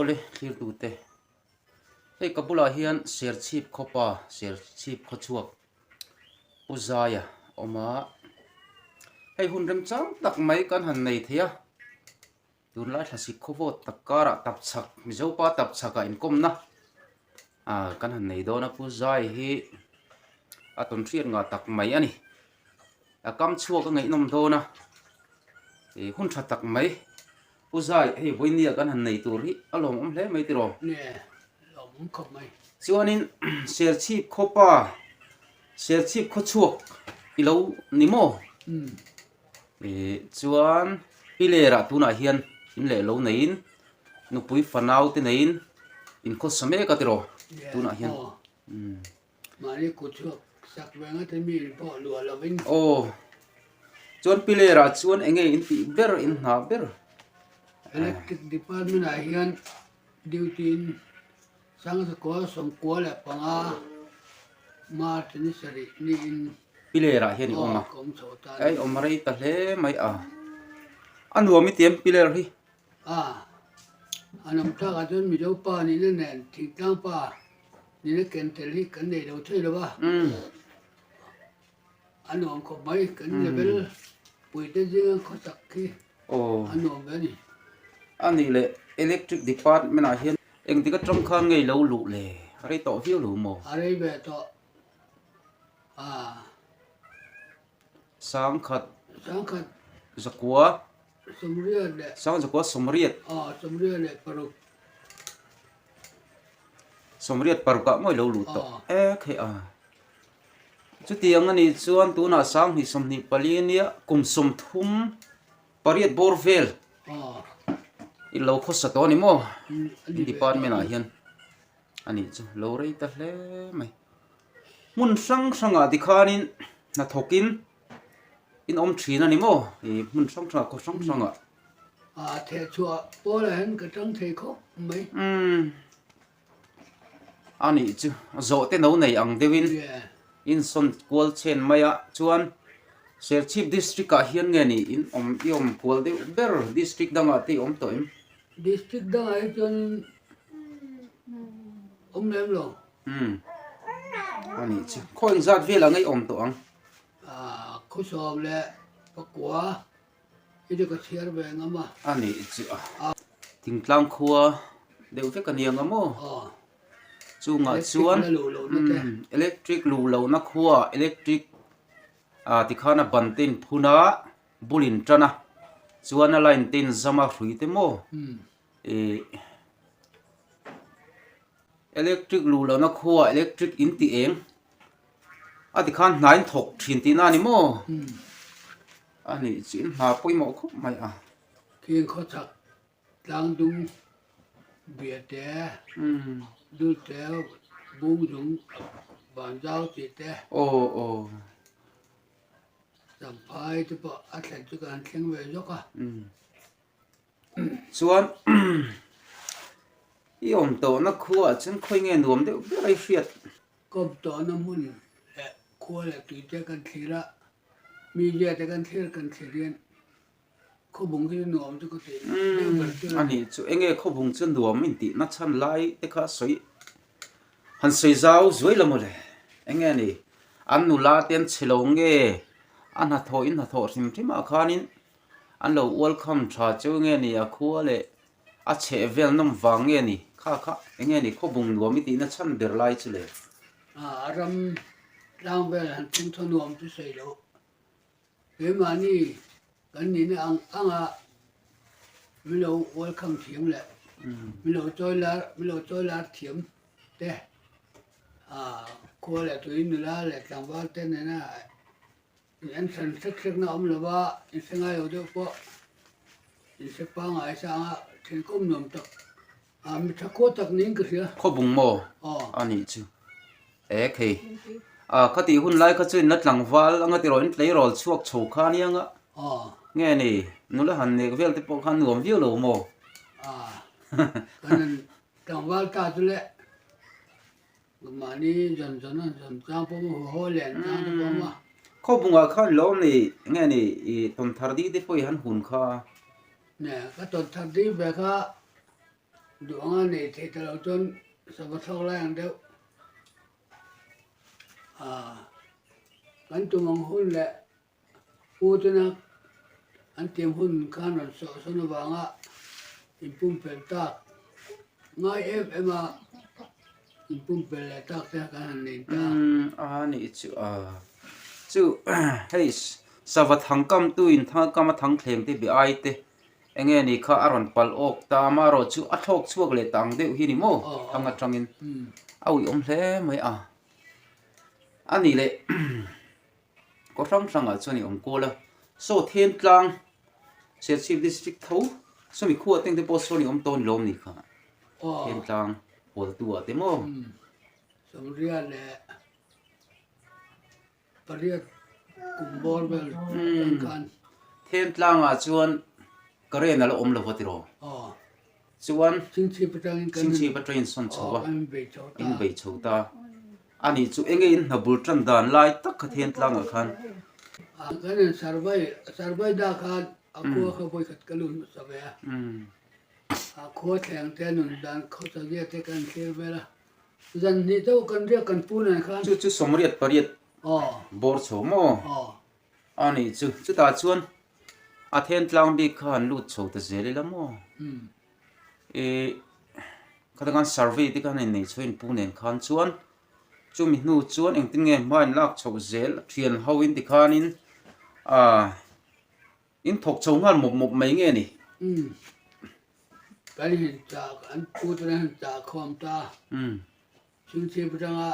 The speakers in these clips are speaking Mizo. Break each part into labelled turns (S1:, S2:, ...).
S1: Awle thlirtute, hei ka bulah hian Serchhip khawpa Serchhip khawchhuak Pu Zaia a awm a, hei hun remchang tak mai kan han nei thei a, tunlai thlasik khawvawt tak karah tapchhak Mizopa tapchhakah inkawmna ah kan han nei dawn a, Pu Zai hi a tawnhriat ngah tak mai a ni, a kam chhuak a ngaihnawm dawn a, ih hun tha tak mai. Pu Zai, hei vawinia kan han nei tur hi a lawmawm hle mai tiraw?
S2: Nge, lawmawm khawp mai.
S1: Chuanin Serchhip khawpa, Serchhip khawchhuak i lo ni maw?
S2: Umm.
S1: Ih, chuan Pilerah tunah hian in leh lo neiin, nupui fanau te neiin inkhawsa mek a tiraw tunah hian?
S2: Nge, aw. Umm. Mahni kut chhuak sak ve ngat in mi in pawh luah lo in.
S1: Aw. Chuan Piler ah chuan enge in tih ber in hna ber?
S2: Electric department ah hian duty in Sangzakua 95 March ni sarih ni in
S1: Piler ah hian i awm a.
S2: Aw ka awm chho ta a ni.
S1: Ei awm rei ta hle mai a. A nuam i ti em Piler hi?
S2: A. A nawm tak ah chuan Mizo pa nihna nen thingtlang pa Nina ken tel hi kan nei lo thei lo a, a nuam khawp mai, kan level puite zinga khawsak khi a nuam ve a ni.
S1: A nih leh Electric Department ah hian engtik atang khan ngei lo luh le? A rei tawh viau lo maw?
S2: A rei ve tawh a.
S1: Sangkhat.
S2: Sangkhat.
S1: Zakua.
S2: Sawmriat leh.
S1: Sang zakua sawmriat.
S2: Aw sawmriat leh paruk.
S1: Sawmriat parukah mawi lo lut tawh ek hei a. Chutiang a nih chuan tunah 2024 nia kum 38 bawr vel i lo khawsa tawh a ni maw in department ah hian a nih chu lo rei ta hle mai. Hmun hrang hrangah tikhanin hnathawkin in awm thin a ni maw ih hmun hrang hrangah khaw hrang hrangah.
S2: A theh chhuah pawlah hian ka tang thei khawp mai.
S1: Umm a nih chu zawhte no nei ang deuhin insawn kual chen mai a chuan Serchhip district ah hian nge ni in awm i awm kual deuh ber district dangah te i awm tawh em?
S2: District dangah hi chuan awm lem lo.
S1: Umm a nih chu khaw engzat velah nge i awm tawh ang?
S2: Khawsawm leh pakua. I chu ka chhiar ve ngam a.
S1: A nih chu a. Thingtlang khua deuh vek a ni ang a maw? Chungah chuan electric luh lohna khua electric ah tikhan a ban te in phun a bul in tan a chuan a line te in zam a hrui te maw ih electric luh lohna khua electric in tih eng. A tikhan hna in thawk thin tihna a ni maw? A nih chu in hna pawimawh khawp mai a.
S2: Thing khawchhak tlang dung bia te, dul te, bung dung van zau tih te.
S1: Aw aw.
S2: Champhai te pawh a thlen chu kan thleng ve zawk a.
S1: Chuan i awm tawhna khuaah chuan khawi nge nuam deuh ber a i hriat?
S2: Kawp tawhna hmun leh khua leh tui te kan thlir a, media te kan thlir kan thlir hian khawbung hi nuam chu ka ti deuh ber chu
S1: a ni. Chu enge khawbung chu nuam in tih na chhan lai te kha sawi han sawi zau zuai lo mawle enge ni an nula te an chhe lo nge a hnathawh in hnathawh hrim hrim ah khanin an lo welcome tha chu nge ni a khua leh A chheh vel nawm vang nge ni? Kha kha, enge ni khawbung nuam i tihna chhan ber lai chu le?
S2: A ram tlang vel han thleng thaw nuam chu sawi loh. Keimahni kan nihna ang anga min lo welcome thiam leh min lo chawi lar min lo chawi lar thiam te khua leh tui nula leh tlangval te nena In thlan hrek hrek na awm lo va, in hre ngai lo deuh pawh in hre pangngai sang a, thinkawm nuam tak ah mi tha khuat tak niin ka hria.
S1: Khawbung maw?
S2: Aw.
S1: A nih chu. E khei. A khatih hun lai kha chu in la tlangval anga tiraw in tleirawl chhuak chho kha ania nga.
S2: Aw.
S1: Nge ni, nula han nek vel te pawh khan nuam viau lo maw?
S2: A, kan han tlangval ta chu le. Mahni zawn zawn a zawn chang pawh maw haw lian chang te pawh maw.
S1: Khawbungah khan lo awm ni nge ni i tawn thar dih te pawh i han hun kha.
S2: Ne ka tawn thar dih ve kha Duh anga nei thei ta lo chuan sava thlawk lai ang deuh ah kan tum ang hun leh u tena an tiam hun khan rawn sawh sawn avanga inpumpelh tak ngai em em a inpumpelh leh tak te kan han nei ta.
S1: Umm a nih chu a chu hei sava thang kam tu in thang kam a thang thleng te be ai te Enge ni kha a rawn palh awk ta amaherawh chu a thlawk chhuak leh ta ang deuh hi ni maw thang atangin a uiawm hle mai a. A nih leh kaw hrang hrangah chuan i awm kual a, saw then tlang Serchhip district tho sawmi khua teng te pawh sawn i awm tawh a ni lawm ni kha then tlang hualtu ah te maw.
S2: Sawmriat leh Pariat kum bawr vel atang khan.
S1: Then tlangah chuan current a la awm lo va tiraw?
S2: Aw.
S1: Chuan
S2: Chingchhip atangin kan
S1: Chingchhip atangin sawn chho a.
S2: Aw, kan bei chho ta.
S1: In bei chho ta. A nih chu enge in hna bul tan dan lai tak kha then tlangah khan.
S2: Kan in survey survey dah khan a khua kha vawikhat ka lut hmasa ve a. A khua thleng te nun dan khawsa zia te kan thlir vel a. Zan hnih deuh kan riak kan pu nen khan.
S1: Chu chu 88 bawr chho maw? A nih chu. Chutah chuan a then tlang bik kha han lut chho ta zel ila maw? Ih khata khan survey te khan innei chho in pu nen khan chuan chumi hnu chuan engtin nge hma in lak chhoh zel thian ho in tikhanin ah In thawk chho nghal mawp mawp mai nge ni?
S2: Umm. Kan hin chah, an pu ten an hin chah khawm ta.
S1: Umm.
S2: Chhingchhip atanga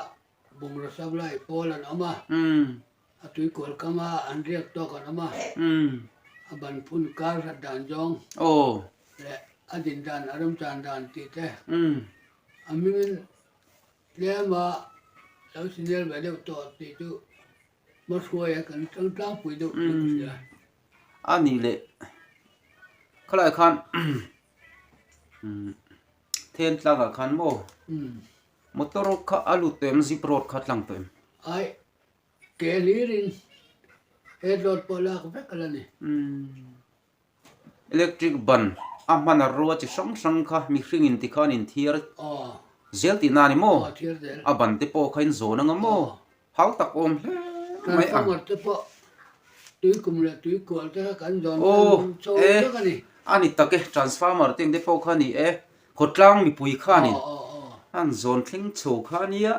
S2: bungraw supply pawl an awm a.
S1: Umm.
S2: A tuikual kama an riak tawk an awm a.
S1: Umm.
S2: A ban phun kar hlat dan zawng.
S1: Aw.
S2: Leh a din dan, a remchan dan tih te.
S1: Umm.
S2: A hmingin tlema lo sinel ve deuh tawh tih chu Hmahruaia kan tang tlangpui deuh tih ka hria.
S1: A nih leh khalai khan then tlangah khan maw motor kha a lut tawh em zip road kha tlang tawh em?
S2: Ai ke hlirin head load pawh lak vek a la ni.
S1: Electric ban a hman a rua chi hrang hrang kha mihring in tikhan in thiar zel tih na a ni maw? A ban te pawh kha in zawn anga maw? Hau tak awm hle mai ang. Aw e a ni tak e transformer te ang te pawh kha a ni e khawtlang mipui khanin an zawn thleng chho kha a nia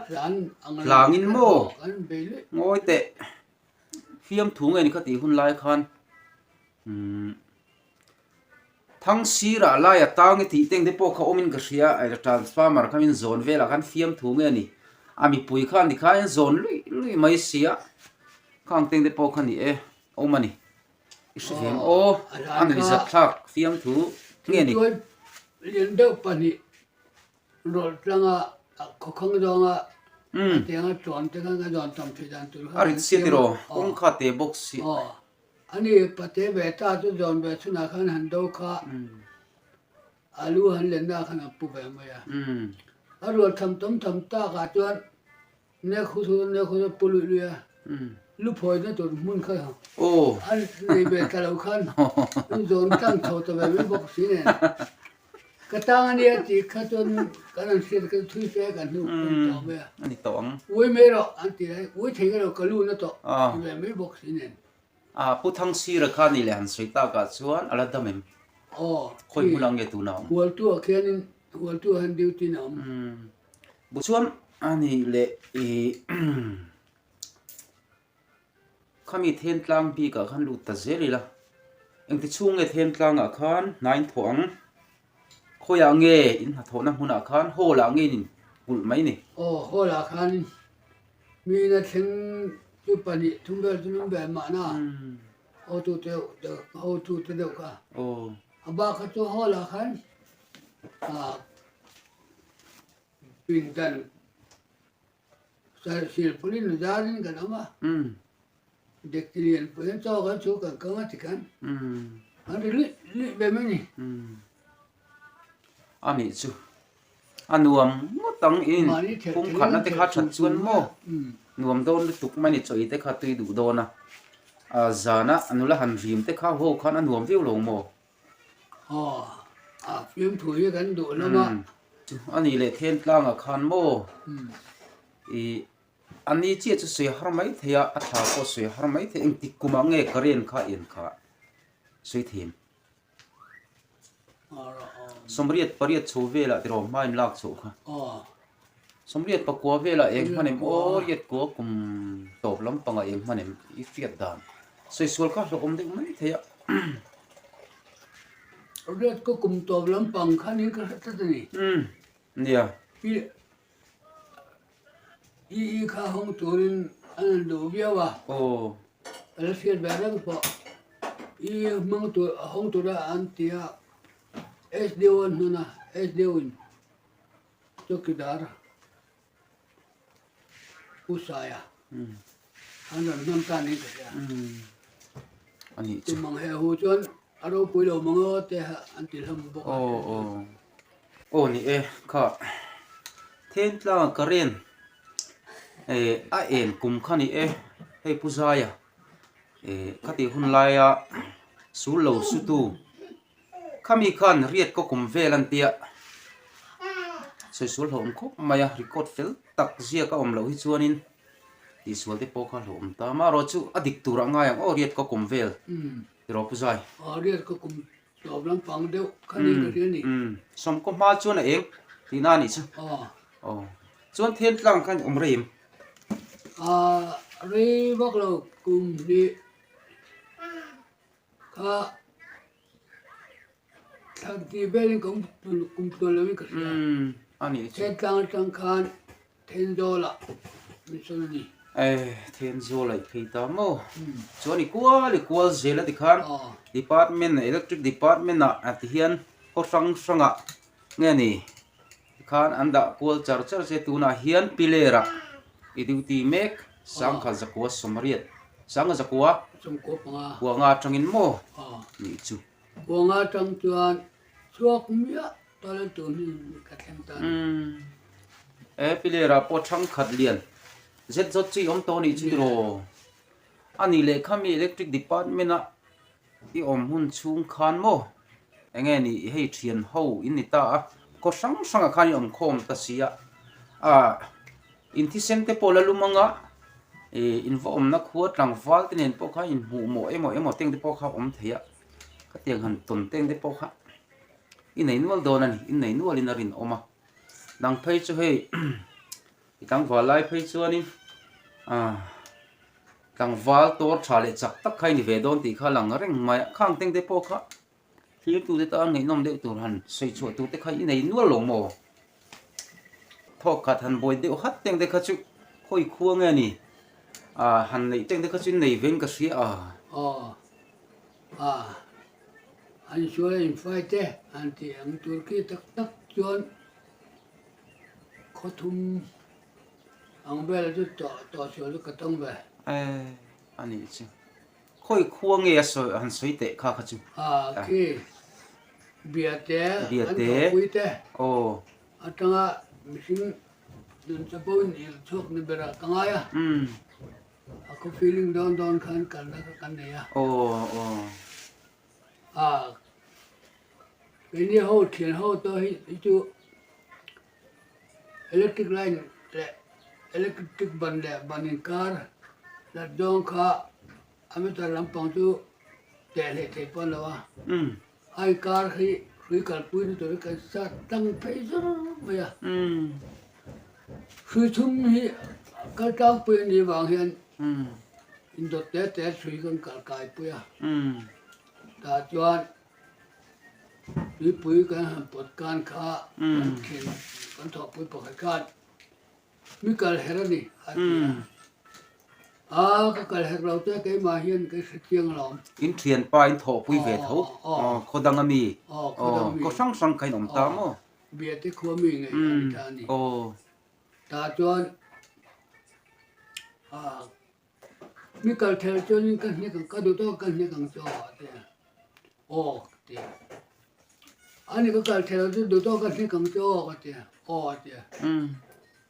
S1: hlangin maw ngawi teh. Fiamthu nge ni kha tih hun lai khan umm thang sirah laia tang i tih teng te pawh kha awmin ka hria a transformer kha min zawn velah khan fiamthu nge ni a mipui khan tikhain zawn luih luih mai sia khang teng te pawh kha ni e awm a ni i hre ve ang aw a nuihzat thlak fiamthu nge ni.
S2: Lian deuh pahnih Rawlh tlanga khaw khang zawnga a tianga chuan te khan ka zawn tam theih dan tur kha
S1: A rit sia tiraw kawng kha te bawk si.
S2: Aw ani pate ve ta chu zawn ve chhunah khan han do kha a lu han lenna khan a pu ve mai a. A rual tham tam tham takah chuan Nek hu chu nek hu chu pu luih luih a, lu phawi na tur hmun kha a nei ve ta lo khan an zawn tlang chho ta ve mai bawk si nen. Ka tang a nia tih kha chuan kan han hriat kha thui fe kan hnu kan tawh mai a.
S1: A ni tawh ang.
S2: Ui mai rawh an ti a, ui thei ka lo ka lu na tawh ti ve mai bawk si nen.
S1: A Pu Thangsira kha ni leh han sawi takah chuan a la dam em?
S2: Aw.
S1: Khawi hmun ang nge tuna awm?
S2: Hualtu ah khianin Hualtu ah hian duty in a awm.
S1: Bu chuan a nih leh ih khami then tlang bikah khan lut ta zel ila engti chhung nge then tlangah khan hnain thawh ang khawiah nge in hnathawhna hmunah khan hall ah nge in inkulh mai ni.
S2: Aw hall ah khan mi ina thleng chu pahnih thum vel chu min ve mahna hotu te hotu te deuh kha a bak kha chu hall ah khan ah Pindan silpawlin zarin kan awm a, dekti lian pawh hian chaw kan chhuk kan kang a ti khan an ri luih luih ve mai a ni.
S1: A nih chu a nuam ngawt ang in pumkhatna te kha that chuan maw nuam dawn lutuk mai a ni chaw te kha tui duh dawn a zana nula han rim te kha ho khan a nuam viau lo maw?
S2: Aw. A fiamthu hi kan duh hlawm a.
S1: A nih leh then tlangah khan maw ih a ni chiah chu sawi har mai thei a, a thla pawh sawi har mai thei a, engtik kumah nge current kha en kha sawi thin. Sawmriat pariat chho velah tiraw hma in lak chhoh kha. Sawmriat pakua velah eng hman em aw riat kua kum tawp lampangah eng hman em i hriat dan sawi sual kha hlauhawm deuh mai thei a.
S2: Riat kua kum tawp lampang khanin ka hre tlat a ni.
S1: Nia.
S2: I i kha hawng turin an han duh viau a.
S1: Aw.
S2: A la hriat ve reng pawh. I hmang tur hawng tura an ti a, SDO an hman a, SDO in chawkidar Pu Saia an rawn hman ta niin ka hria.
S1: A nih chu.
S2: Tumang he hu chuan a ropui lo mang aw te an ti hlawm bawk a.
S1: Aw aw. Aw ni e kha Thentlang current eh a en kum kha ni e hei Pu Zaia eh khatih hun laia sul lo sutu khami khan riat kaw kum vel an tia sawi sual hlauhawm khawp mai a record fel tak ziak a awm loh hi chuanin tihsual te pawh kha hlauhawm ta amaherawhchu a dik turah ngai ang aw riat kaw kum vel tiraw Pu Zai.
S2: Aw riat kaw kum Tlawm lampang deuh kha ni ka hria ni.
S1: Sawmkaw hma chuan a eng tihna a nih chu. Aw. Chuan then tlang khan awm rei em?
S2: Rei vak lo kum hnih kha thlan tih velin ka awm kum tluan lovin ka hria.
S1: A nih chu.
S2: Then tlang atang khan Thenzawl ah min sawn a ni.
S1: Eh, Thenzawl a i phei ta maw? Chuan i kual i kual zel a tikhan department electric department ah ti hian khaw hrang hrang ah nge ni tikhan an dah kual char char che tunah hian piler ah i duty mek sangkha zakua sawmriat sangkha zakua kuanga atangin maw nih chu.
S2: Kuanga atang chuan chhuak miah Tawlai tur hi ka thleng ta a ni.
S1: E pilera pawh thangkhat lian zet zawt chi awm tawh anih chu tiraw? A nih leh kha mi electric department a i awm hun chhung khan maw enge ni hei thian ho in ni ta a khaw hrang hrang ah khan i awm khawm ta si a ah in thisen te pawh la lum anga ih in va awmna khua tlangval te nen pawh khan inhmuh mawh emaw emaw teng te pawh kha awm thei a khatiang han tawn teng te pawh kha. I nei nual dawn a ni, in nei nualin a rinawm a. Dang phei chu hei i tlangval lai phei chuanin ah tlangval tawr tha leh chak tak kha i ni ve dawn tih kha a lang reng mai a. Khang teng te pawh kha thirtute tan ngaihnawm deuh tur han sawi chhuah tur te kha i nei nual lo maw? Thawk khat han buai deuh hat teng te kha chu khawi khua nge ni? Ah han neih teng te kha chu in nei vein ka hria a.
S2: Aw ah. An sual a infai te an tih ang tur khi tak tak chuan khaw thum ang vel chu tawh tawh sual chu ka tawng ve.
S1: E a nih chu. Khawi khua nge a sawi han sawi teh kha kha chu.
S2: A khi bia te an thawhpui te
S1: aw
S2: atanga mihring nun chapo in irh chhuak ni berah ka ngai a. A khaw feeling dawn dawn khan kalna kha kan nei a.
S1: Aw aw.
S2: A keini ho thian ho te hi hi chu electric line leh electric ban leh ban inkar hlat zawng kha a meter lampang chu teh hleh theih pawh a ni lo a. A inkar hi hrui kalpui na tur hi kan sat tlang phei zur mai a. Hrui thum hi kal tlangpui a nih vang hian indawt te te hrui kan kal kai pui a. Tah chuan tuipui kan han pawt kan kha kan thin kan thawhpui pakhat khan Mi kal her a ni, a ti a. A, ka kal her lo te keimah hian ka hre chiang alawm.
S1: In thianpa in thawhpui ve tho, khaw dang a mi, khaw hrang hrang kha in awm ta maw?
S2: Biate khua mi ngei a ni ta a ni. Tah chuan, a, mi kal ther chuanin ka hnek ang, ka duh tawk ka hnek ang chu a ti a. Aw ka ti a. Ani ka kal thei lo chu duh tawk ka hnek ang che aw ka ti a, aw a ti a.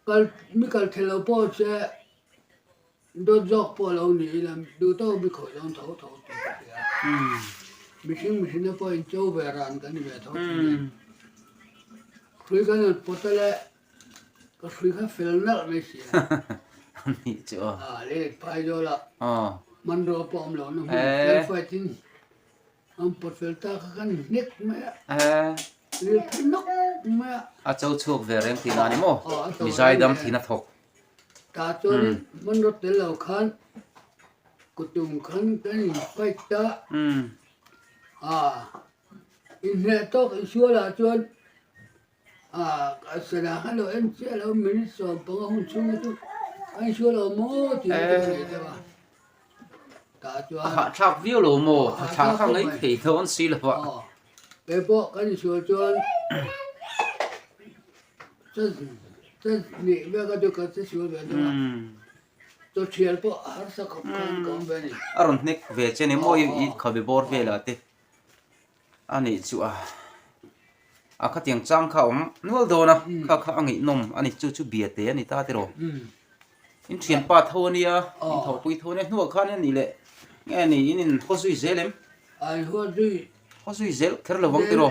S2: Kal mi kal thei lo pawh che dawt zawk pawh lo ni ila duh tawk mi khawih dawn tho tho tih ka hria. Mihring mihrinna pawh in cho ve ran kan ni ve tho thin nen. Hrui kan rawn pawt a le, ka hrui kha fel nalh mai si a.
S1: Anih chu aw.
S2: A le phai zawl a, hmanrua pawh awm lo na hmun fel fight in an pawt fel ta kha kan hnek mai a. Lir phei nawk mai a.
S1: A cho chhuak ve reng tihna a ni maw? Mi zaidam thin a thawk.
S2: Tah chuanin hmanraw tel lo khan kutum khan kan in fight a, inhneh tawk insualah chuan sana khan lo en chiah lo minute 15 hun chhung hi chu a insual lo maw tih hi ka nei deuh a, tah chuan
S1: A hahthlak viau lo maw? Thla kha ngaih thei dawn si lo a.
S2: Keipawh kan insual chuan
S1: A rawn hnek ve che ni maw i khabe bawr velah te a nih chu a a khatiang chang kha a awm nual dawn a kha kha a ngaihnawm a ni chu chu bia te a ni ta tiraw in thianpa tho a nia in thawhpui tho a nia hnuah khan a nih leh nge ni in in haw zui zel em haw zui zel kher lo vang tiraw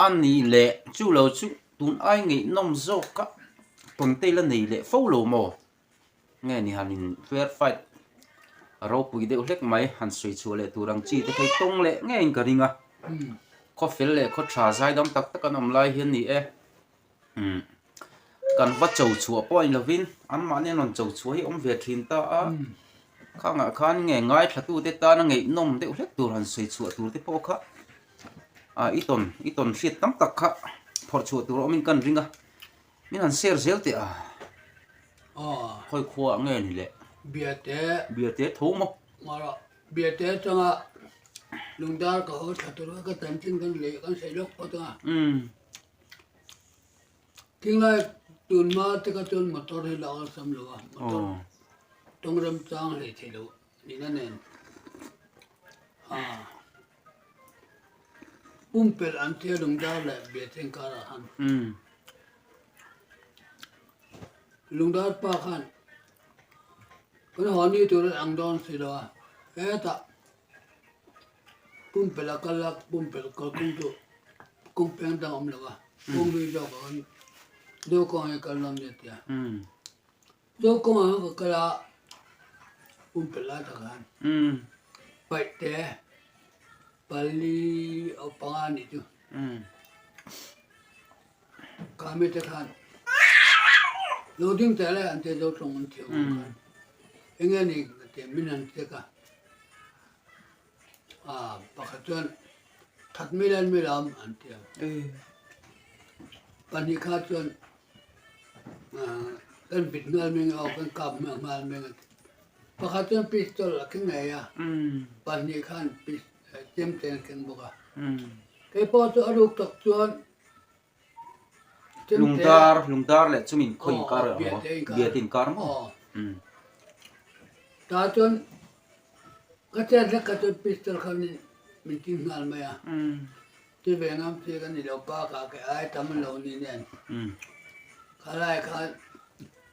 S1: a nih leh chu lo chu Tun ai ngaihnawm zawk a tawn te la nei leh fo lo maw? Nge ni han in fair fight a ropui deuh hlek mai han sawi chhuah leh tur ang chi te phei tawng leh ngeiin ka ring a. Khaw fel leh khaw tha zaidam tak tak an awm lai hian ni e. Umm kan va cho chhuah pawh a ni lovin anmahni an rawn cho chhuah hi awm ve thin ta a. Khangah khan nge ngaithlatute tana ngaihnawm deuh hlek tur han sawi chhuah tur te pawh kha ah i tawn i tawn hriat tam tak kha phawrh chhuah tur awmin kan ring a min han share zel teh a khawi khua ah nge ni le
S2: Biate
S1: Biate tho maw
S2: Biate atanga lungdar ka haw thla tur kha ka chanchin kan lei kan sawi lawk phawt a Tingai tun hma te kha chuan motor hi la awlsam lo a motor tawng remchang hlei thei lo nihna nen ah. Pumpelh an tia lungdar leh Biatheng karah khan lungdar pa khan kan haw ni tur an ang dawn si lo a, hetah pumpelh a kal a, pumpelh kalkawng chu kawng peng dang a awm lo a, kawng hlui zawk ah khan zo kawng hi kal dawn nia a ti a. Zo kawngah khan ka kal a, pumpelh lai tak khan paih te pali aw panga a nih chu. Kami te khan lo ding teh le an tia zo tawng an thiam ang khan eng nge ni ka tia min han check a, ah pakhat chuan that milan milam an tia pahnih kha chuan Kan bit nghal mai ang aw, kan kap nghal mai ang a ti. Pakhat chuan pistol a keng ngei a, pahnih khan chemte an keng bawk a. Kei pawh chu a ruk tak chuan chemte.
S1: Lungdar, lungdar leh chumi inkhaw inkar ang maw? Biate inkar maw?
S2: Tah chuan ka chet hlek kha chuan pistol khan min tin nghal mai a. Ti ve ngam chi ka ni lo pa ka ke ai tam an lo ni nen kha lai khan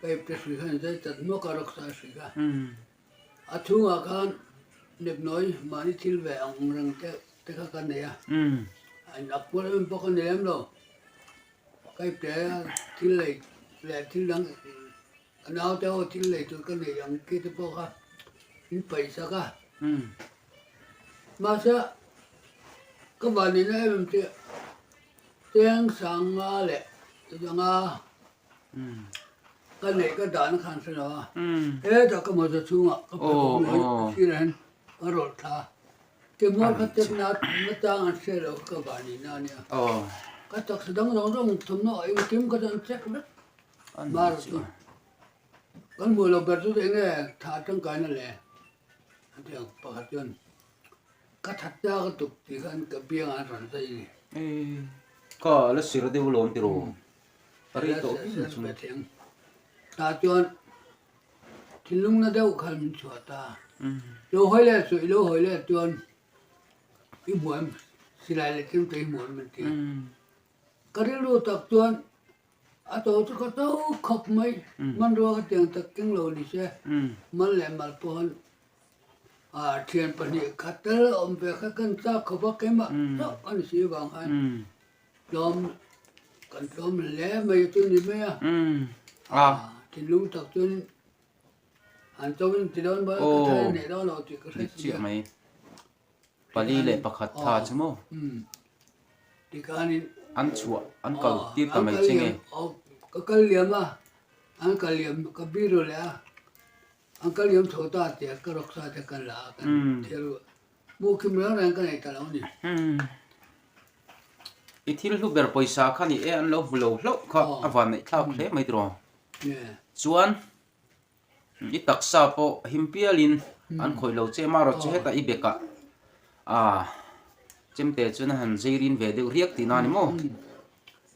S2: pipe te hrui khan zai chat hmawk a rawk sa hrui kha a chhungah khan nepnawi mahni thil ve ang reng te te kha ka nei a a in ak kual em pawh ka ni lem lo pipe te thil lei leh thil dang ka naute ho thil lei tur ka nei ang khi te pawh kha min paih sak a mahse ka vanneihna em em chu cheng sanga leh zanga ka neih ka dahna khan hre lo a hetah ka mawza chhungah ka pheikhawk mai sirah hian ka rawlh thla a timual kha tek na chang an hre lo kha ka vanneihna a nia ka taksa dang zawng zawng thawmhnaw engkim kha chu an check vek. Mar chu kan hmuh loh ber chu eng nge tha tangkaina le a ti ang pakhat chuan ka that ta ka tuk tih khan ka biangah an rawn zai a ni.
S1: Ka la sir deuh lawm tiraw ka rei tawh viau chu.
S2: Tah chuan thinlungna deuh khan min chhuah ta lo hawi leh suh i lo hawi leh chuan i hmuh em silai leh thil te i hmuh em an ti ka rilru tak chuan A to chu ka to khawp mai. Hmanrua ka tiang tak keng lo ni se, mal leh mal pawh han Thian pahnih khat tel awm ve kha kan chak khawp a, keimah chauh a ni si vang khan tlawm kan tlawm hle mai chu ni mai a. Thinlung tak chuan an cho in ti dawn mai a, ka thar a neih dawn lo tih ka hre si a.
S1: 4 1 tha chu maw?
S2: Tikhanin
S1: An chhuah an kal tir ta mai che nge?
S2: Ka kal liam a, an kal liam ka biro leh a, an kal liam chho ta tih ka rawksa te kan la a, kan thil mu khim reng reng ka nei ta lo ni.
S1: I thil hlu ber pawisa kha ni e an lo hmu lo hlauh kha a van neih thlak hle mai tiraw? Chuan I taksa pawh him pialin an khawih lo che marawh chu hetah i bekah ah chemte chuan a han zai rin ve deuh riak tihna a ni maw?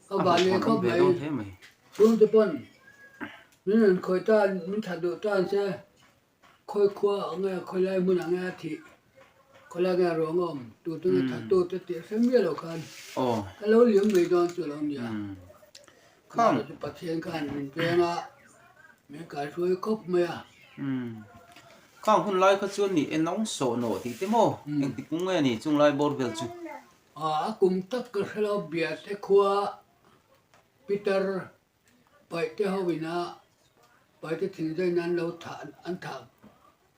S2: Ka van leh khawp mai
S1: hle mai.
S2: Chhungte pawn min rawn khawih tan min that duh tan che khawi khua ang nge khawi lai hmun ang nge a thih khawi lai nge a ruang a awm tur chu nge that tu te tih hre miah lo khan ka lo liam mai dawn chu a lo nia.
S1: Khang.
S2: Chu Pathian khan min peng a, min kaihruai khawp mai a.
S1: Umm. Khang hun lai kha chuan ni e nang sawh nawh tih te maw? Engti kum nge ni chung lai bawr vel chu?
S2: A kum tak ka hre lo, Biate khua Peter Paihte ho ina Paihte thingzain an lo thah an thah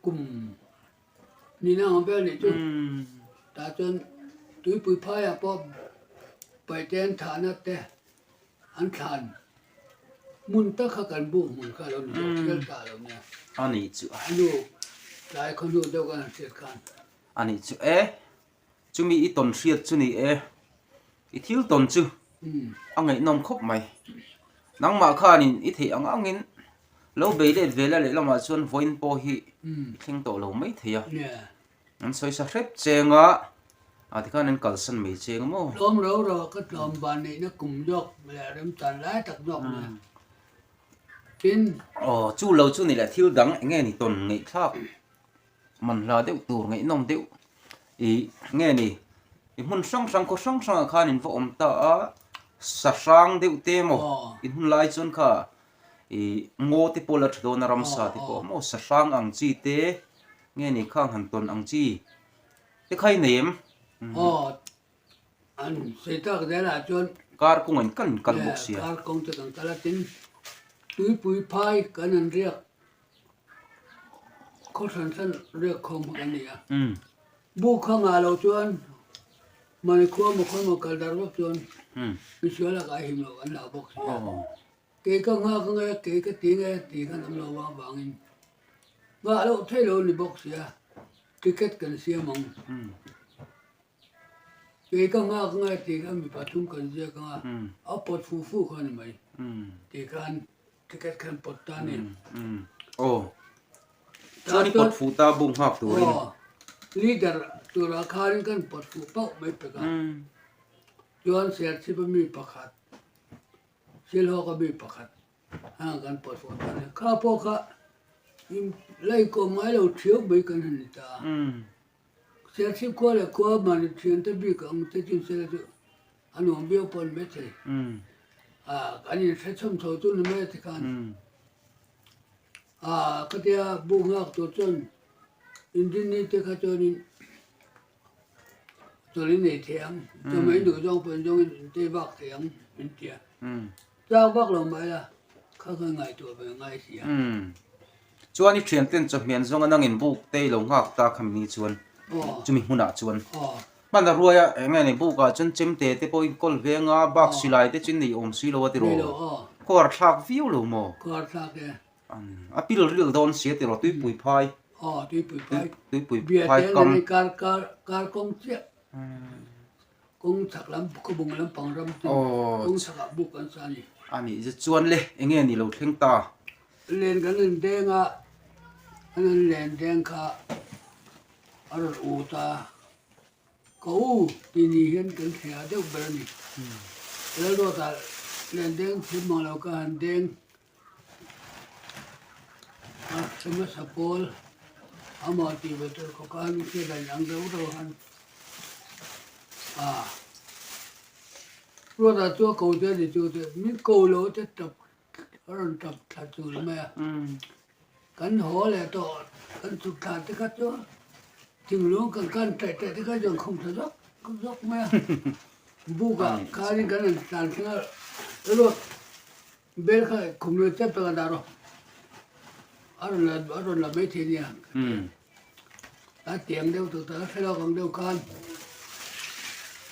S2: kum nihna ang vel nih chu. Tah chuan tuipui phaiah pawh Paihte an thahna te An thlan hmun tak kha kan buk hmun kha lo ni lo, thial ta lo nia.
S1: A nih chu.
S2: A nu tlai khaw hnu deuh khan an hriat khan.
S1: A nih chu e, chumi i tawn hriat chu ni e, i thil tawn chu a ngaihnawm khawp mai. Nangmah khanin i theih ang angin lo bei let ve la lehlamah chuan vawiin pawh hi i thleng tawh lo mai thei a. An sawi sa hrep cheng a, ah tikhan an kalsan mai cheng a maw?
S2: Tlawm ro ro ka tlawm van neihna kum zawk leh remchan lai tak zawk nia. Tin.
S1: Aw, chu lo chu ni leh thil dang eng nge ni tawn ngaihthlak man hla deuh tur ngaihnawm deuh ih nge ni i hmun hrang hrang khaw hrang hrangah khan in va awm ta a, sa hrang deuh te maw in hun lai chuan kha ih ngaw te pawh la tha dawn a ramsa te pawh maw sa hrang ang chi te. Nge ni khang han tawn ang chi te kha i nei em?
S2: Aw, an sawi tak zelah chuan.
S1: Kar kawng in kan kal bawk sia.
S2: Kar kawng te kan kal a tin tuipui phai kan han riak khaw hran hran riak khawm kha kan nei a. Buk kha ngah loh chuan mahni khua maw khawi maw kal dar vak chuan misual a kai him loh an hlau bawk sia. Kei ka nghak ange, kei ka ti nge tih khan awm lo avangin nghah loh theih lo a ni bawk sia, ticket kan siam ang. Kei ka nghak ange tih khan mi pathum kan ziak anga, a pawt fu fu kha a ni mai tih khan ticket khan pawt ta a ni.
S1: Aw, chuan i pawt fuh ta buk nghak turin.
S2: Aw, leader turah khanin kan pawt fuh pauh mai pek a, chuan Serchhip a mi pakhat Silhawk a mi pakhat hang kan pawt fawh ta nia. Kha pawh kha in laikawm ngai lo thiau mai kan han ni ta a. Serchhip khua leh khua mahni thiante bik ang te chin sela chu a nuam viau pawh a ni maithei. Kan inhre chhawm chho chu ni mai a ti khan. Khatia buk nghak tur chuan inrinni te kha chuanin Chawlh in nei thei ang, chawhmeh in duh zawng pawh in zawng in intei vak thei ang min ti a. Chak vak lo mah ila kha kha ngaihtuah ve ngai si a.
S1: Chuan i thian ten chawhmeh an zawng a nangin buk te i lo nghak ta kha mi ni chuan chumi hmunah chuan hman a ruai a eng nge ni buk ah chuan chemte te pawh in kawl veng a bak silai te chu in nei awm si lo a tiraw khuar thlak viau lo maw?
S2: Khuar thlak e.
S1: A pil ril dawn sia tiraw tuipui phai.
S2: Aw tuipui phai.
S1: Tuipui phai kam.
S2: Biate kar kar kar kawng chiah. Kawng chhak lam khawbung lampang ram chu kawng chhak ah buk an sa ni.
S1: A nih zet chuan le enge ni lo thleng ta.
S2: Len kan han deng a, an han len deng kha a rawn ut a. Ka u tih ni hian kan thliah deuh ber a ni. Lalruata len deng thim mang lo ka han deng. A hmasa pawl amah tih ve tur khawp khan hriat dan ang deuh deuh khan a Ruata chu a ko che a ni chu te min ko lo te tap a rawn tap thla chul mai a kan haw leh tawh kan chhuk thla te kha chu. Thinglung kan kan taih taih te kha chuan khum tha zawk zawk mai a. Buk ah khanin kan han tlan thleng a, ruat bel kha khum leh chep tak a dah rawh. A rawn la a rawn la maithei nia. A tiang deuh tak tak a hre lawk ang deuh khan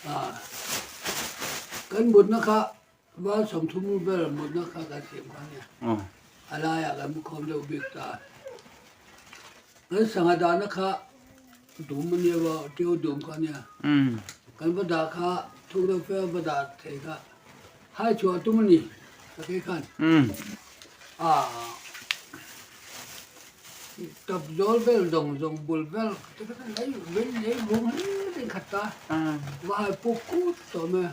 S2: ah kan mutna kha Val 30 ber mutna kha kan siam kha nia. A laiah kan mu khawm deuh bik ta. Kan sangha dahna kha dum a nia va, ṭio dum kha nia. Kan va dah kha thuk deuh fe a va dah thei kha hai chhuah tum a ni ka kei khan. Tap zawl vel zawng zawng bul vel te kha lei vei lei vung hlir in khat ta. Va hai puk kut tawh mai a.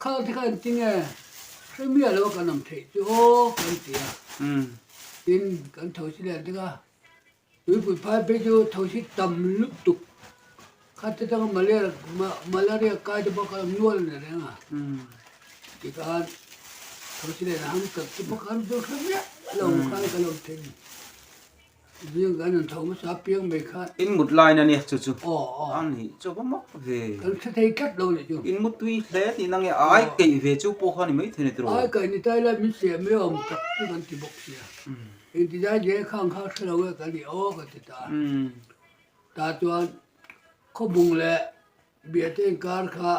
S2: Khang te kha engtin nge hre miah lo a kan awm theih chu aw kan ti a. Tin kan thosi leh ding a, tuipui phai phei chu thosi tam lutuk kha te tanga malaria malaria kai te pawh kha an nual a ni reng a. Tikhan thosi leh ham tak te pawh kha an zawr hre miah lo khan kan awm thei ni. Zing kan rawn tho hmasa piang mai khan.
S1: In mut lain a nia chu chu. Aw aw. A nih chu va mak ve.
S2: Kan hre thei tlat lo nih chu.
S1: In mut tui hle tih na nge ai keih ve chu pawh kha ni mai thei ni tiraw.
S2: Ai keih ni tai lai min siam mai awm tak chu kan ti bawk sia. Engti zai zai khang kha hre lo e kan ni aw ka ti ta. Ta chuan khawbung leh biate inkar kha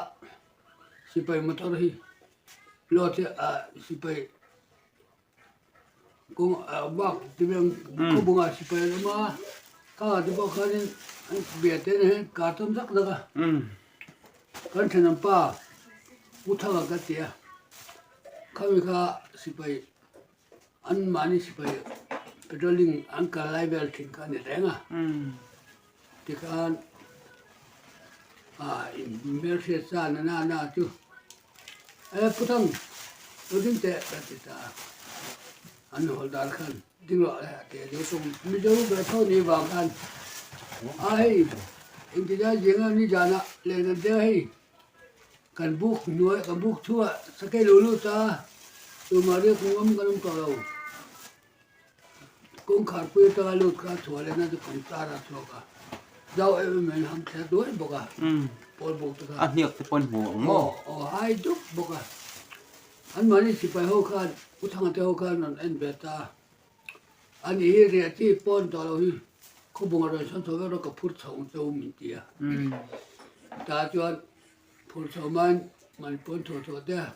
S2: sipai motor hi load hi sipai Kawng bak ti vel khawbungah sipai an awm a, kangah te pawh khanin an bia te nen hian kar tam zak zak a, kan thenawm pa Pu Thanga ka ti a, khami kha sipai an mahni sipai patrolling an kal lai vel thin kha a ni reng a, tikhan ah inhmelhriat sa na na na chu. E Pu Thang, lo ding teh ka ti ta a. An hawl dan khan ding rawh le a ti a, zo tum Mizo ve tho ni vang khan a hei engti zai zing a ni zan ah len kan tia hei kan buk hnuai kan buk chhungah sakei lo lut a tumah riak ngam kan awm tawh lo. Kawngkhar pui atanga lut kha chhuah lehna chu kawngchar a chhuak a, zau em em in ham thler duai bawk a, pawl buk te kha.
S1: A hniak te pawh an hmu ang maw?
S2: Aw, aw, hai dup bawk a. Anmahni sipai ho khan, U Thanga te ho khan rawn en ve ta a. Ani hi riah chi pawn tawh lo hi khawbung a rawn sawn chho vek rawh ka phur chho ang che u min ti a. Tah chuan phur chho hmain mahni pawn chhuah chhuah te a,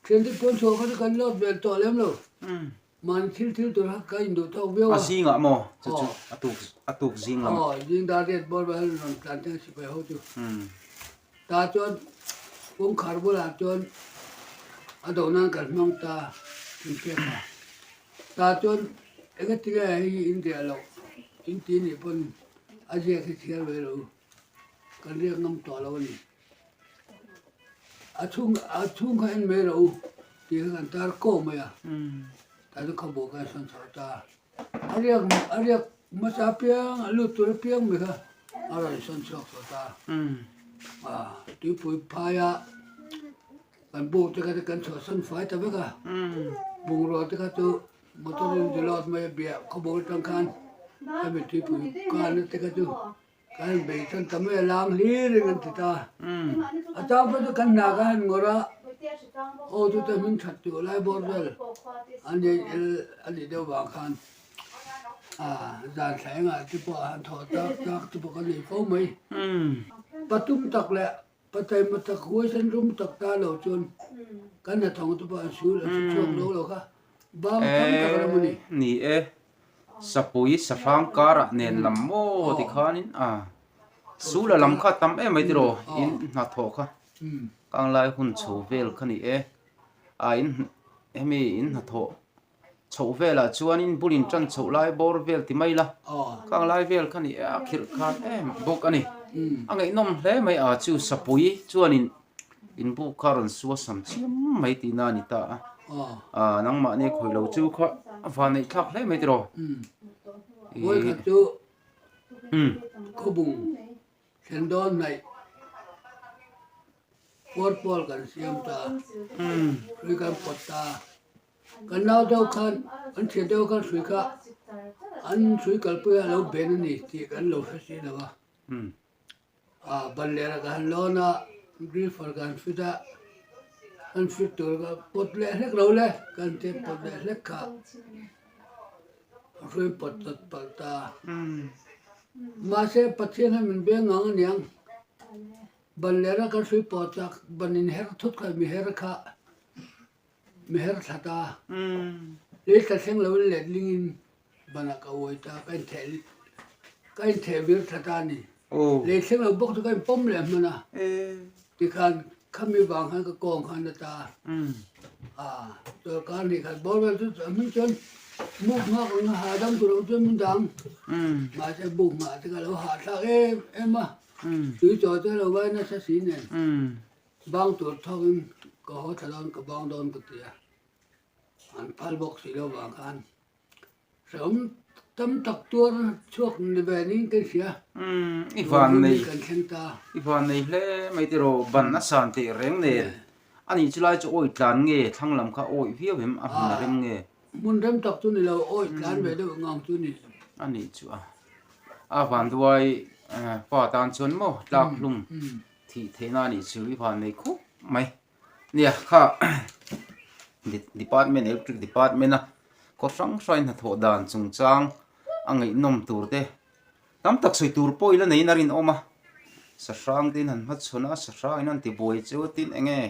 S2: thiante pawn chhuah kha chu kan lawt vel tawh lem lo. Mahni thil thil tur kha ka induh tawk viau a.
S1: A zingah maw? Chu chu a tuk a tuk zing lam.
S2: Aw, zing dar riat bawr vel rawn tlan teng sipai ho chu. Tah chuan kawngkhar bulah chuan a do nan kan hmang ta thingphek a. Tah chuan engatinge hei hi in riah loh in ti nih pawn a ziak hi chhiar ve lo kan riak ngam tawh lo a ni. A chhung a chhung kha en mai rawh u tih kha kan tar kawh mai a, tah chu khawbawh khan sawn chho ta a riak a riak hmasa apiang a lut tur apiang mai kha a rawn sawn chhuak chho ta a tuipui phaia kan buk te kha kan chhuahsan fai ta vek a bungrua te kha chu motor in reload mai a biah khawbawh atang khan hemi tuipui kana te kha chu. Kan bei chuan tam e lang hlir in an ti ta. A chang pawh chu kan hna ka han ngawrh a, aw chu te hming that tih lai bawr vel an nei el a nih deuh vang khan zan thla engah te pawh a han thawh tak tak te pawh ka nei fo mai. Patum tak leh Pataima tak huaisen rum tak ta lo chuan kan hnathawng te pawh an sul an su chhuak lo lo kha bang tam tak a ram a ni.
S1: Ni e, Sapui sahrang karah nen lam maw ti khanin a sul a lam kha tam em mai tiraw in hnathawh kha kanglai hun chho vel kha ni e a in hemi in hnathawh chhoh velah chuanin bul in tan chhoh lai bawr vel ti mai la kanglai vel kha ni e a khirh khan em bawk a ni a ngaihnawm hle mai a chu Sapui chuanin in buk kha rawn sua sam chiam mai tihna a ni ta a ah nangmahni khawih lo chu kha a van neih thlak hle mai tiraw
S2: Vawi khat chu khawbung thlen dawn hnaih puar pawl kan siam ta hrui kan pawt ta kan nau deuh khan an thian deuh khan hrui kha an hrui kalpui a lo ben a ni tih kan lo hre si lo a. Ban leh ka han lawn a, griefer ka han fit a, an fit tur ka pawt leh hlek lo le, ka han tep pawt leh hlek kha a hruai pawt chawt palh ta. Mahse Pathian hian min beng ngang aniang, ban leh a ka hrui pawh chak ban in her thut kha mi her kha mi her thla ta, lei thla thleng lo in letling in Banah ka uai ta, ka intheh ka intheh vir thla ta a ni. Lei thleng lo bawk chu ka inpawm leh hman a, tikhan khami vang khan ka kawng khan a ta a, sorkar nih khat bawr vel chu a hming chuan buk nghak ang a hahdam tur ang chuan min dang, mahse buk nghah te ka lo hahthlak em em a, tui chaw te a lo vai nasa si nen bang tur thawkin ka haw thla dawn ka bang dawn ka ti a. An phal bawk si lo vang khan hrehawm tam tak tuar chhuak ni ve niin ka hria.
S1: I van nei
S2: kan thleng ta.
S1: I van nei hle mai tiraw ban a san teh reng nen a nih chu lai chu awi tlan nge thlang lam kha awi viau em a hmun a rem nge.
S2: Hmun rem tak chu ni lo awi tlan ve deuh ngang chu ni.
S1: A nih chu a a vanduai pa tan chuan maw tlak hlum thih theihna a nih chu i van nei khup mai. Nia kha department electric department a khaw hrang hrang hnathawh dan chungchang a ngaihnawm tur te tam tak sawi tur pawh ila neiin a rinawm a sahrang te in han hmachhawn a sahrang in an ti buai chu tin eng nge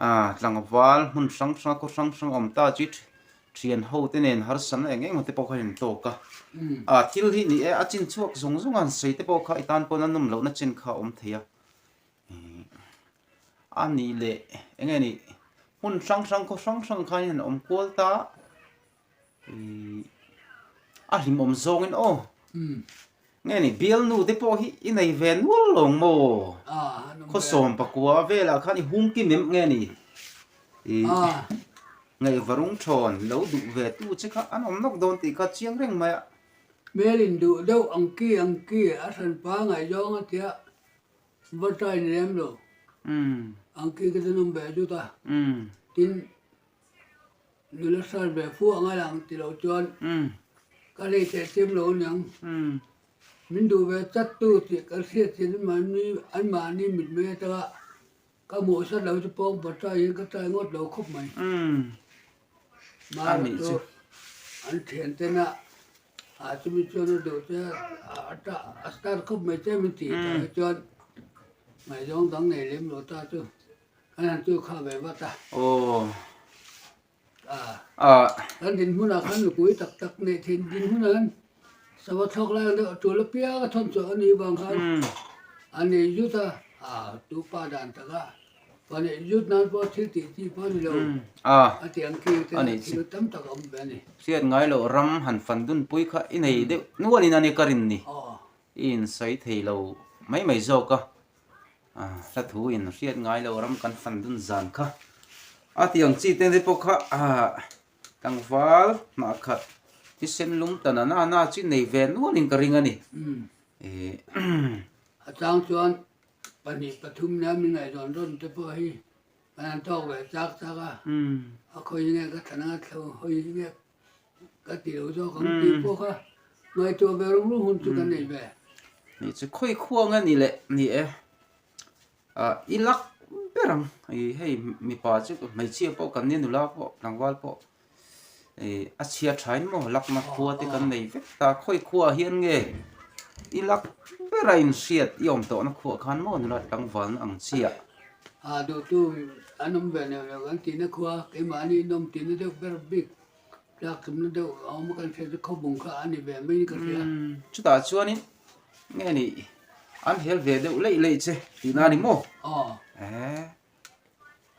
S1: ah tlangval hmun hrang hrang a khaw hrang hrang a awm ta chu thian ho te nen harsatna eng eng te pawh kha in tawk a ah thil hi ni e a chin chhuak zawng zawng a han sawi te pawh kha i tan pawn a nawm lohna chen kha a awm thei a. A nih leh eng nge nih hmun hrang hrang khaw hrang hrang khan hian awm kual ta ihh a hlimawm zawngin aw nge nih bialnu te pawh hi i nei ve nual lo ang maw khaw sawm pakua velah khan i hung kim em nge nih ihh ngaihvarung thawn lo duh ve tu che kha an awm nawk dawn tih kha chiang reng mai a.
S2: Hmel in duh deuh ang ki ang ki a hranpa ngaihzawng a tia. Va try ni lem lo. Ang khi ka chu nawm ve zut a. Tin, nula hran ve fu ang a lang ti lo chuan ka lei teh chiam lo aniang. Min duh ve chat tu tih ka hriat chin anmahni mitmei atanga ka hmuh sat lo chu pawng va try in ka try ngawt lo khawp mai. Mahni chu an thian tena Ah chumi chuan a duh che a tah a start khawp mai che min tih tah hi chuan ngaihzawng dang nei lem lo ta chu kan han chu kha ve vat a.
S1: Aw.
S2: Ah.
S1: Ah.
S2: Kan dinhmunah khan nupui tak tak neih thin dinhmunah khan sava thlawk lai ang deuh a tul apiang a thawn chhuah a nih vang khan a nei zut a, ah tupa dan taka Pa nih zut nan pawh thil tih chi pawh a ni lo. A ti ang khi te thil tam tak a awm ve a ni.
S1: Hriat ngai loh ram han fan dun pui kha i nei deuh nualin a ni ka rin ni. I insawi thei lo mai mai zawk a. Hla thu in hriat ngai loh ram kan fan dun zan kha. A ti ang chi te pawh kha tlangval hnah khat thisen lum ta na na chi nei ve nualin ka ring a ni.
S2: A chang chuan Pahnih pathum nia min ngaihzawn rawn te pawh hi kan han tawk ve chak chak a, a khawi nge ka thlan anga thlo hawi nge ka ti lo zawk ang tih pawh kha ngaihtuah ve rum rum hun chu kan nei ve.
S1: Ni chu khawi khuang a ni leh ni e, ah i lak ber ang i hei mipa chu hmeichhia pawh kan nia nula pawh tlangval pawh ih a chhia thain maw lakna khua te kan nei vek ta khawi khuaah hian nge i lak bera inhriat i awm tawhna khuaah khan maw nula tlangvalna ang chiah.
S2: A duhtu an awm ve neuh neuh kan tihna khua keimahni in awm tihna deuh ber bik tlak tumna deuh a awm a kan hriat chu khawbung kha a ni ve mai ka hria.
S1: Chutah chuanin nge ni an hel ve deuh leih leih che tihna a ni maw?
S2: Aw.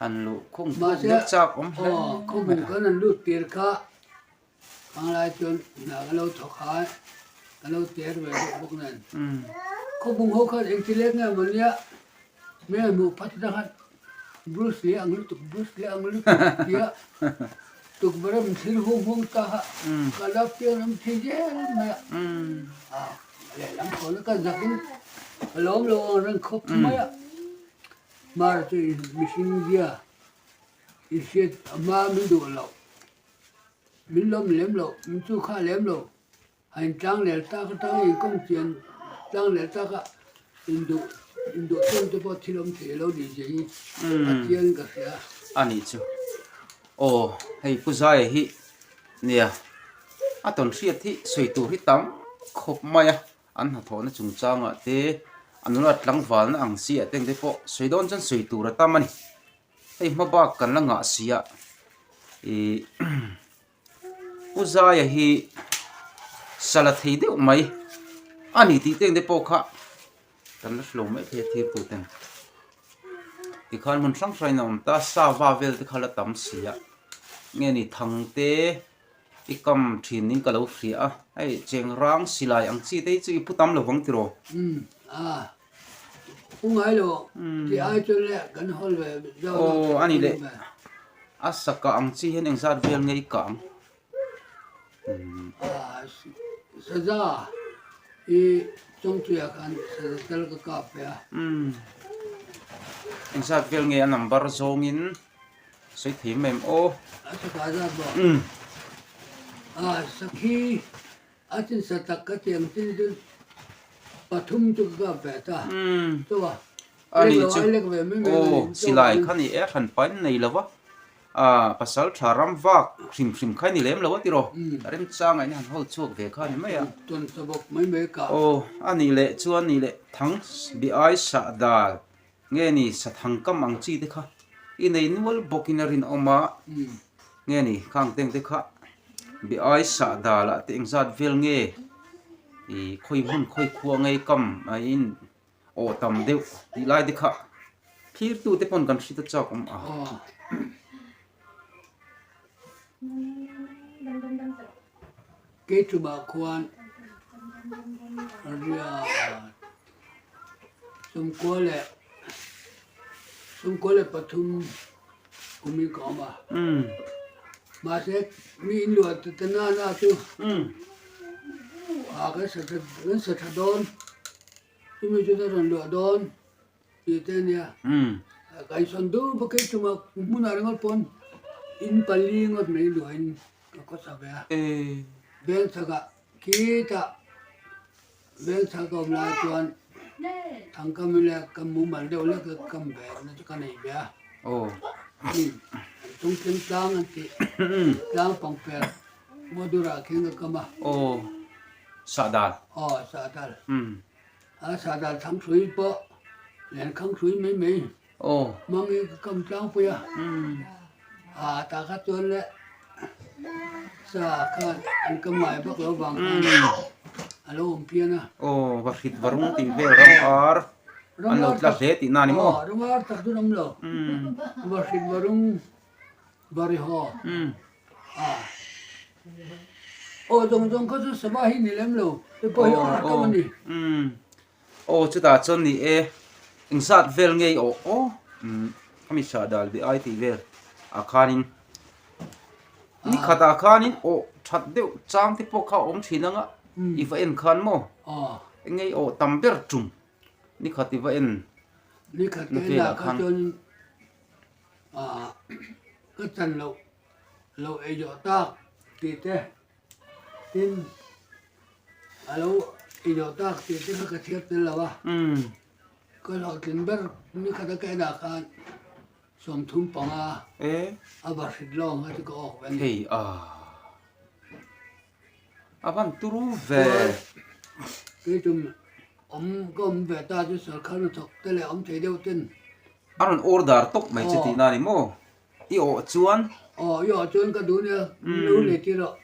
S1: Han luh khung khung deuh chak awm hle
S2: mai. Khawbung kan han lut tir kha panglai chuan hna ka lo thawk a, ka lo ter ve deuh bawk nen. Khawbung ho khan engti lek nge maw nia hmel hmuh phat atang khan Bruce Lee ang lutuk Bruce Lee ang lutuk tia tukverh a min thlir hung hung ta kha ka la pian awm thei zel mai a. Lehlam khawn ka zakin ka lawm lo ang reng khawp mai a. Hmar chu mihring zia i hriat a hma min duh loh, min lawm lem loh, min chu kha lem lo, a intlang lel tak atang in kawng chian Tlang leh taka induh induh tawn te pawh thil awm thei lo ni zia hi a chiang in ka hria.
S1: A nih chu. Aw hei Pu Zaia hi nia a tawn hriat hi sawi tur hi tam khawp mai a, an hnathawhna chungchangah te a nula tlangvalna ang chi ah te engte pawh sawi dawn chuan sawi tur a tam a ni. Hei hma bak kan la ngah si a ih Pu Zaia hi sala thei deuh mai a ni tih te engte pawh kha kan la hre lo mai thei a thir tu ten tikhan hmun hrang hrang in a awm ta sava vel te kha la tam si a nge ni thang te i kam thin in ka lo hria a hei chengrang silai ang chi te hi chu i pu tam lovang tiraw.
S2: U ngai lo tih ai chuan le kan hawl ve zau zau
S1: Aw a ni le a saka ang chi hian engzat vel nge i kah ang?
S2: Saza i chawngtuiah khan saza tel ka kap ve a.
S1: Engzat vel nge a number zawngin sawi thei em em aw?
S2: A saka zat maw? Sakhi A chin sa tak ka tiang chin chu pathum chu ka kap ve ta. Chaw a.
S1: A nih chu.
S2: Lek lo ai lek ve mai mai
S1: Aw, silai kha ni e, hran pain nei lo va. A, pasal tha ram vak hrim hrim kha ni lem lo a tiraw. Remchanga in han hawl chhuak ve kha ni mai a.
S2: Tawn sa bawk mai mai ka.
S1: Aw, a nih leh chuan nih leh thang bi ai sah dal Nge ni sathang kam ang chi te kha i nei nual bawkin a rinawm a, nge ni khang teng te kha bi ai sah dal ah te engzat vel nge i khawi hmun khawi khua ngei kam a in awh tam deuh tih lai te kha thlir tu te pawn kan hre ta chak awm a.
S2: Keichumah khuan riat. 93 kum in ka awm a. Mahse mi in luah ta na na chu a kan sa kan sa tha dawn chumi chu ta rawn luah dawn tih te a nia. Ka insawn dur bawk e chungah hmunah ringawt pawn in pali ngawt mai luahin ka khawsa ve a. Veng chhakah khitah. Vengchhak ka awm lai chuan thangkam leh ka mumal deuh lek a kam ve na chu ka nei ve a. Hnim an chungtling tlang an tih tlang pangper Modurah khian ka kam a.
S1: Sahdal.
S2: Aw sahdal. A sahdal thanghrui pawh len khanghrui mai mai hmangin ka kam tlangpui a. A tah kha chuan le sa khan an ka ngai vak lo vang khan a lo awm phian a.
S1: Aw va hrit va rung tih vel ram ar an lo tla hle tih na ni maw?
S2: Aw ram ar tak chu an awm lo. Va hrit va rung va ri haw. A aw zawng zawng kha chu sava hi ni lem lo te pawh hi ar tam a ni.
S1: Aw chutah chuan ni e, engzat vel ngei aw aw khami sah dal bih ai tih vel ah khanin ni khatah khanin aw that deuh chang te pawh kha a awm thin ang a i va en khan maw engei aw tam ber tum ni khat i va en
S2: ni khat ka en ah kha chuan ka chan loh loh ei zawh tak tih te. Tin, a lo inawh tak tih te kha ka chhiar tel lo a, ka hlawhtlin ber ni khat a ka enah khan 35 a va hrit lawng kha chu ka awk ve a ni.
S1: Hei a, a van turu ve.
S2: Kei tum awm ka awm ve ta chu sorkar hnathawk te leh awm thei deuh ten.
S1: A rawn order tawp mai che tihna a ni maw? I awh chuan.
S2: Aw, i awh chuan ka duh nia, min lo lei tir rawh.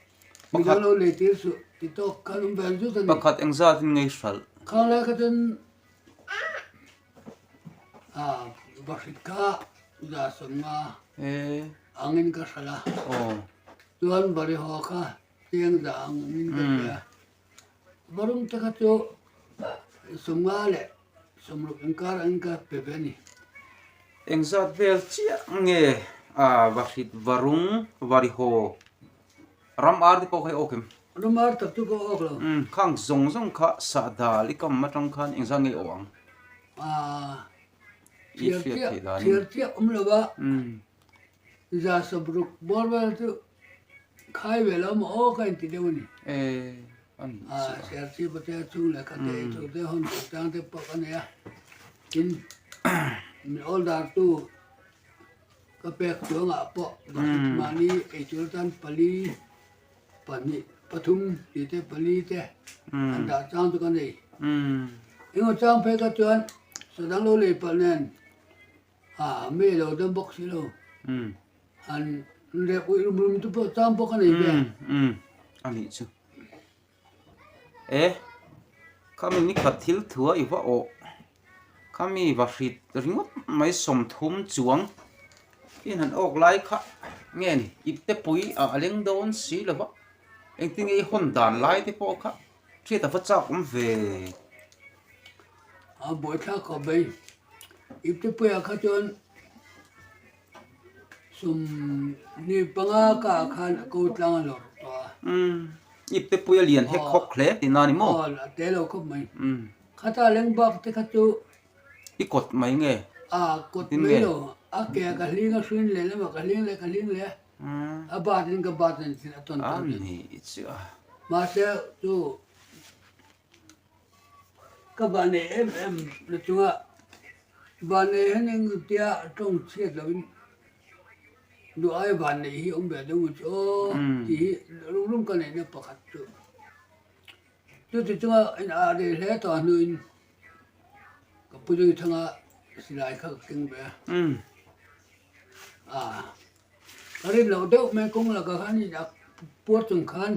S2: Mi dang lo lei tir suh ti tawk khan awm vel zut a ni.
S1: Pakhat engzat in ngei hralh.
S2: Khang lai kha chuan ah Bahrit kha za 50 angin ka hralh a. Chuan Barihaw kha cheng za angin ka pe a. Varung te kha chu 50 leh 60 inkar angin ka pe ve a ni.
S1: Engzat vel chiah nge a Vahrit Varung Varihaw ram ar te pawh kha i awk em?
S2: Ram ar tak chu ka awk lo.
S1: Umm khang zawng zawng kha sahdal i kam atang khan engzat nge i awh ang?
S2: Aaa
S1: I hriat theih danin.
S2: Thiar chiah awm lo va, 60 bawr vel chu khai ve lo maw aw ka inti deuh a ni.
S1: Ee.
S2: Serchhip te chhung leh kha te eitur te hawn tur chang te pawh ka nei a, tin min order tu ka pek chuangah pawh mahni eitur atan pali pahnih pathum tih te pali te an dah chang chu ka nei. Engemaw chang phei kha chuan sadang lo lei palh nen a mi lo dam bawk si lo. An rek uih rum rum te pawh chang pawh ka nei ve.
S1: A nih chu. E khami ni khat thil thua i va awh khami va hrit ringawt mai 30 chuang in han awk lai kha nge ni ipte pui ah a leng dawn si lo va engtin nge i hawn dan lai te pawh kha hriat a va chak awm ve.
S2: A buaithlak khawp mai ipte puiah kha chuan 25 ka ah khan a ko tlang a lawr tawh a.
S1: Umm, ipte pui a lian hek hawk hle tih na ni maw?
S2: Aw, a te lo khawp mai. Umm. Khata leng bak te kha chu.
S1: I kawt mai nge?
S2: A kawt mai lo, a ke ka hling a hruin leh lamah ka hling leh ka hling leh a. A bat in ka bat in a tawn tawn.
S1: A ni chu a.
S2: Mahse chu Ka vanei em em na chunga vanei hian eng tia tawng chhiat lovin duh ai vanei hi awm ve deuh ang chu aw tih hi rum rum ka neihna pakhat chu. Chuti chunga in ah rei hle tawh hnuin ka pu zui thanga silai kha ka keng ve a. Ka rin loh deuh mai kawng lakah khan in ak puar chung khan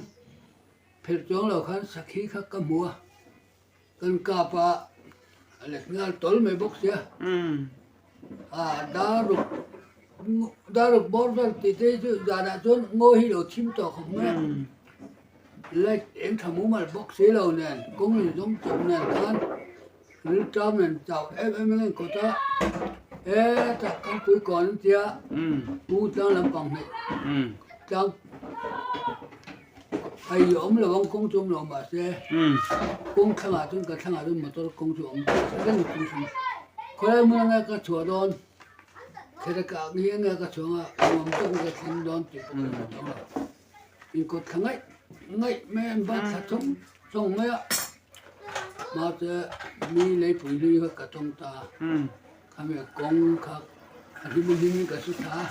S2: Phelh chuang lo khan sakhi kha ka hmu a, kan kap a, a let nghal tawl mai bawk sia. A daruk daruk bawr vel tih te hi chu zanah chuan ngaw hi lo thim tawh khawp mai a, light eng tha mumal bawk si lo nen kawng in zawng chawp nen khan rilṭam nen chau em em in a inkawt a, hetah kan pui kawn an tia pu tlang lampang hnaih tlang. Hei awm lo ang kawng chu awm lo mahse kawng thlangah chuan ka thlangah chuan motor kawng chu a awm reng a kawng chu khawilai hmun anga ka chhuah dawn kher ka ang hi enge ka chhuah anga nuam takin ka thleng dawn tih pawh ka hre tawh lo inkawt thla ngaih ngaih mai a inbat thla chawng chawng mai a mahse mi leipui hlui kha ka tawng ta Khami kawng kha a hlim a hlim in ka hre thla a,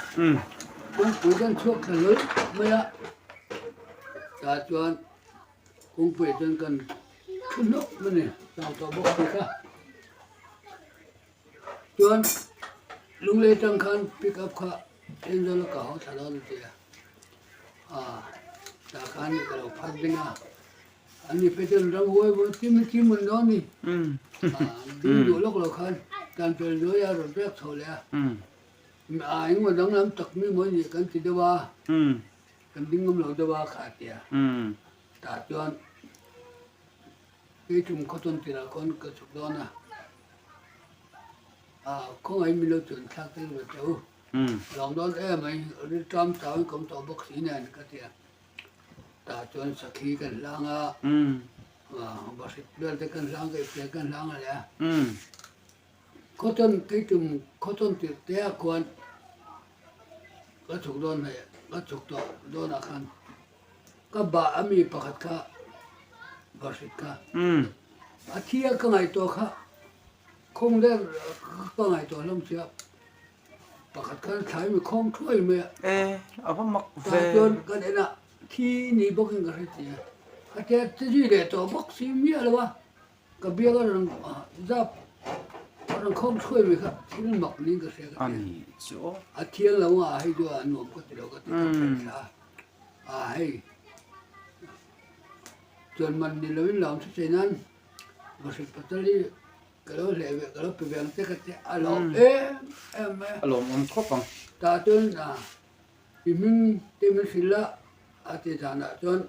S2: kawngpui kan chhuak thla hlawl mai a, tah chuan kawngpuiah chuan kan thu hnawk mai a ni, chau tawh bawk si kha. Chuan Lunglei atang khan pick up kha Aizawl a ka haw thla dawn a ti a, ah tah khan ka lo phat ding a. An ni pe chuan ram huai maw chim chim an dawn ni. Ding duh lawk lo khan tan fel zuai a rawn pek chho leh a. A engmaw danglam tak mi maw nih kan ti deuh a, kan ding ngam lo deuh a kha a ti a. Tah chuan kei tum khaw tawn tirah khawn ka chhuk dawn a, khawngaih min lo chuan thlak tel ve teh u. Lawm dawn em mai, rilṭam chauhin ka awm tawh bawk si nen ka ti a. Tah chuan sakhi kan hlang a, bahrit vel te kan hlang, keipte kan hlang a leh a. Khawtawn keitum khawtawn tirh te ah khuan ka chhuk dawn hnaih ka chhuk tawh dawnah khan ka bah a mi pakhat kha bahrit kha a thi a ka ngaihtuah kha khawng der ka ngaihtuah hlawm sia. Pakhat khan thlai mi khawng thuai mai a.
S1: E, a va mak ve.
S2: Tah chuan kan en a, thi ni bawkin ka hre ti a. Ka tia che zui leh tawh bawk si miah lo a, ka biak a rawn zap a rawn khawng thuai mai kha thil mak niin ka hria ka ti a.
S1: A ni chu aw.
S2: A thiang lo a, hei chu a nuam ka ti lo ka ti ka phelh thla a. A hei chuan man ni loin lo ang thusei nan Vahrit Patel hi Ka lo hleh ve, ka lo pe ve ang che ka ti a lawm em em mai a.
S1: A lawmawm khawp ang.
S2: Tah chuan i hming te min hrilh a, a ti zanah chuan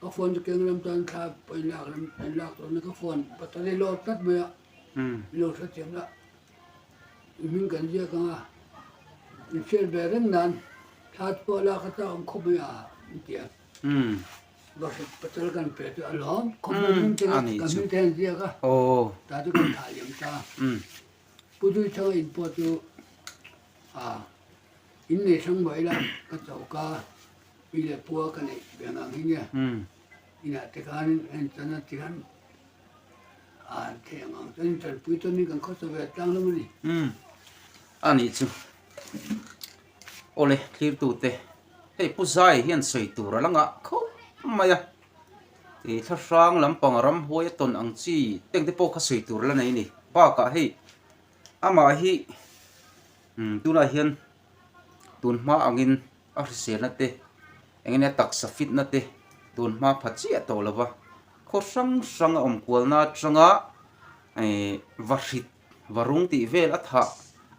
S2: ka phone chu keng lam chuan thla pawh in lak lam in lak tawh na ka phone battery low tlat mai a, min lo hrethiam la, i hming kan ziak ang a, in hriat ve reng nan thla te pawh lak a chak awm khawp mai a an ti a. Vahrit patel kan pe chu a lawm khawp mai hming te ka hming te an ziak a tah chu kan thah liam ta Pu Dui Thanga in pawh chu in nei hrang mai la ka choka pi leh pua ka neih ve ngang hi nia. Inah te khanin a inchan a tikhan a han thei ang ang chuan intanpui tawnin kan khawsa ve tlang hlawm a ni.
S1: Umm a nih chu. Awle thlirtute hei Pu Zai hian sawi tur a la ngah khawp mai a, ih thlahrang lampang ramhuai a tawn ang chi teng te pawh kha sawi tur la nei a ni. Bakah hei amah hi umm tunah hian tun hma angin a hriselna te eng enge taksa fitna te tun hma pha chiah tawh lo va, khaw hrang hrang a awm kualna atanga ih va hrit va rung tih vel a thah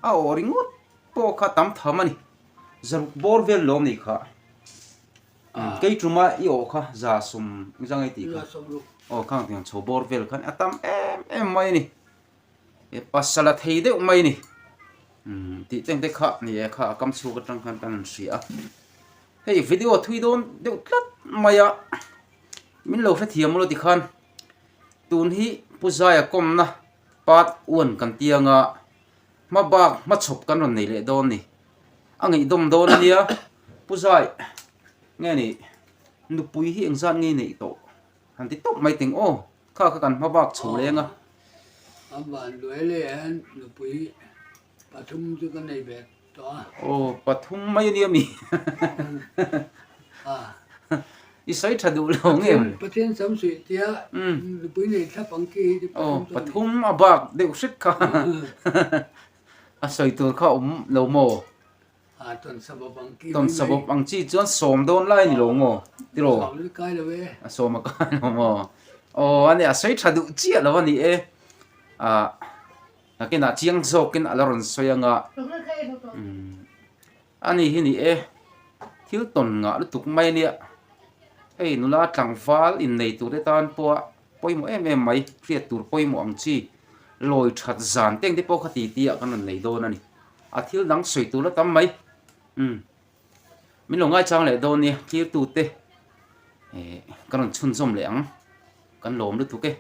S1: a awh ringawt pawh kha tam tham a ni. Zaruk bawr vel lawm ni kha. Kei tuma i awh kha za sawm engzang nge tih kha. Aw khang tiang chho bawr vel khan a tam em em mai a ni. Pasal a thei deuh mai a ni. Tih teng te kha ni e kha a kam chhuk atang khan kan han hria a. Hei video thui dawn deuh tlat mai a. Min lo hrethiam ulaw tikhan tun hi Pu Zaia kawmna part one kan tiang a. Hma bak hma chhawp kan rawn nei leh dawn ni. A ngaihdawm dawn a nia. Pu Zai, nge ni, nupui hi engzat nge i neih tawh? Han ti tawp mai teng aw. Kha kha kan hma bak chho leng a.
S2: A van luai leh hian nupui pathum chu ka nei ve tawh a.
S1: Aw, pathum mai a nia mi. I sawi tha duh lo nge?
S2: Pathian sam suih tia nupui nei thlap ang khi hi chu pathum
S1: chu a ni. Pathum a bak deuh hret kha a sawi tur kha awm lo maw?
S2: Tawn sabawp ang khi.
S1: Tawn sabawp ang chi chuan sawm dawn lai a ni lo maw? Tiraw?
S2: Sawm a kai lo e.
S1: A sawm a kai lo maw? Aw a ni a sawi tha duh chiah lo a ni e. Nakinah chiang zawkin a la rawn sawi anga. A ni hi ni e, thil tawn ngah lutuk mai a nia. Hei nula tlangval innei turte tan pawha pawimawh em em mai, hriat tur pawimawh ang chi lawi that zan teng te pawh kha ti ti ah kan rawn nei dawn a ni. A thil dang sawi tur la tam mai. Umm min lo ngaichang leh dawn nia, thlir tute eh ka rawn chhunzawm leh ang, kan lawm lutuk e.